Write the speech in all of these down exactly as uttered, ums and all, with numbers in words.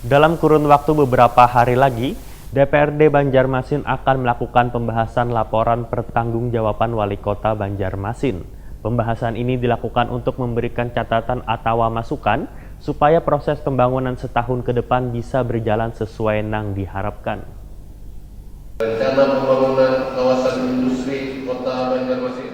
Dalam kurun waktu beberapa hari lagi, D P R D Banjarmasin akan melakukan pembahasan laporan pertanggungjawaban Wali Kota Banjarmasin. Pembahasan ini dilakukan untuk memberikan catatan atau masukan supaya proses pembangunan setahun ke depan bisa berjalan sesuai nang diharapkan. Rencana pembangunan kawasan industri Kota Banjarmasin.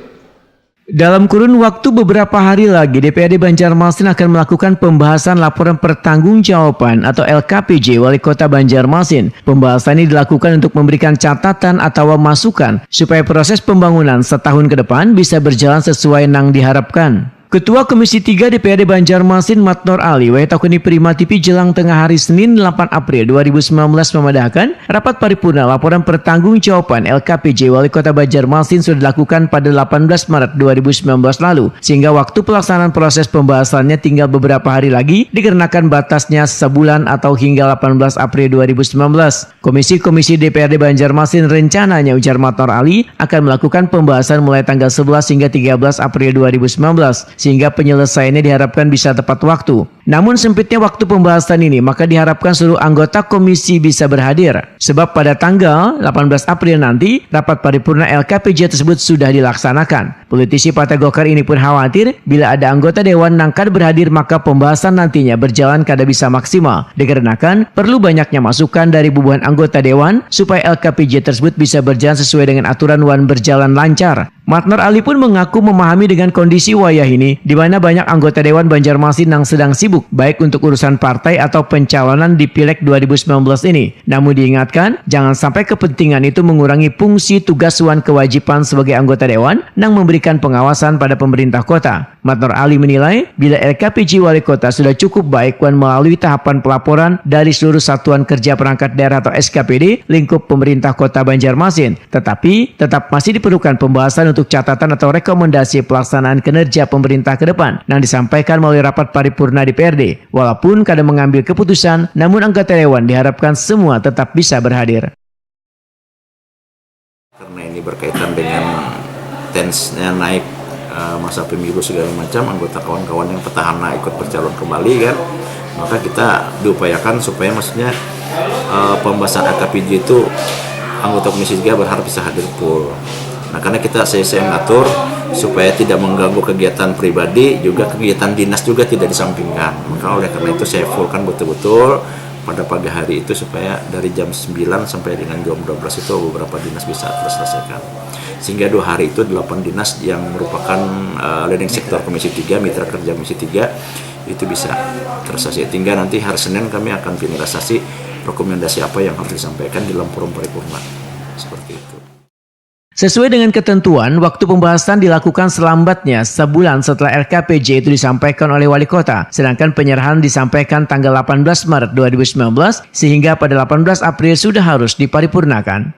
Dalam kurun waktu beberapa hari lagi, D P R D Banjarmasin akan melakukan pembahasan laporan pertanggungjawaban atau L K P J Wali Kota Banjarmasin. Pembahasan ini dilakukan untuk memberikan catatan atau masukan supaya proses pembangunan setahun ke depan bisa berjalan sesuai nang diharapkan. Ketua Komisi tiga D P R D Banjarmasin Matnor Ali wayah takuni Prima T V jelang tengah hari Senin delapan April dua ribu sembilan belas memadahkan, rapat paripurna laporan pertanggungjawaban L K P J Wali Kota Banjarmasin sudah dilakukan pada delapan belas Maret dua ribu sembilan belas lalu, sehingga waktu pelaksanaan proses pembahasannya tinggal beberapa hari lagi dikarenakan batasnya sebulan atau hingga delapan belas April dua ribu sembilan belas. Komisi-komisi D P R D Banjarmasin rencananya, ujar Matnor Ali, akan melakukan pembahasan mulai tanggal sebelas hingga tiga belas April dua ribu sembilan belas, sehingga penyelesaiannya diharapkan bisa tepat waktu. Namun sempitnya waktu pembahasan ini, maka diharapkan seluruh anggota komisi bisa berhadir. Sebab pada tanggal delapan belas April nanti, rapat paripurna L K P J tersebut sudah dilaksanakan. Politisi Partai Golkar ini pun khawatir bila ada anggota dewan nang kada berhadir, maka pembahasan nantinya berjalan kada bisa maksimal. Dikarenakan perlu banyaknya masukan dari bubuhan anggota dewan supaya L K P J tersebut bisa berjalan sesuai dengan aturan wan berjalan lancar. Matnor Ali pun mengaku memahami dengan kondisi wayah ini, di mana banyak anggota dewan Banjarmasin nang sedang sibuk, baik untuk urusan partai atau pencalonan di Pileg dua ribu sembilan belas ini. Namun diingatkan, jangan sampai kepentingan itu mengurangi fungsi, tugas, wan kewajiban sebagai anggota dewan nang memberikan pengawasan pada pemerintah kota. Matnor Ali menilai, bila L K P J Wali Kota sudah cukup baik wan melalui tahapan pelaporan dari seluruh satuan kerja perangkat daerah atau S K P D lingkup pemerintah kota Banjarmasin, tetapi tetap masih diperlukan pembahasan untuk catatan atau rekomendasi pelaksanaan kinerja pemerintah ke depan yang disampaikan melalui rapat paripurna D P R D. Walaupun kada mengambil keputusan, namun anggota dewan diharapkan semua tetap bisa berhadir. Karena ini berkaitan dengan tensnya naik eh, masa pemilu segala macam, anggota kawan-kawan yang petahana ikut bercalon kembali kan, maka kita diupayakan supaya maksudnya eh, pembahasan L K P J itu anggota Komisi tiga berharap bisa hadir full. Nah, karena kita saya saya mengatur supaya tidak mengganggu kegiatan pribadi, juga kegiatan dinas juga tidak disampingkan. Maka oleh karena itu saya fullkan betul-betul pada pagi hari itu supaya dari jam sembilan sampai dengan jam dua belas itu beberapa dinas bisa terselesaikan. Sehingga dua hari itu delapan dinas yang merupakan eh, leading sector Komisi tiga, mitra kerja Komisi tiga itu bisa terselesaikan. Hingga nanti hari Senin kami akan finalisasi rekomendasi apa yang harus disampaikan di dalam forum paripurna. Seperti itu. Sesuai dengan ketentuan, waktu pembahasan dilakukan selambatnya sebulan setelah L K P J itu disampaikan oleh Wali Kota, sedangkan penyerahan disampaikan tanggal delapan belas Maret dua ribu sembilan belas, sehingga pada delapan belas April sudah harus diparipurnakan.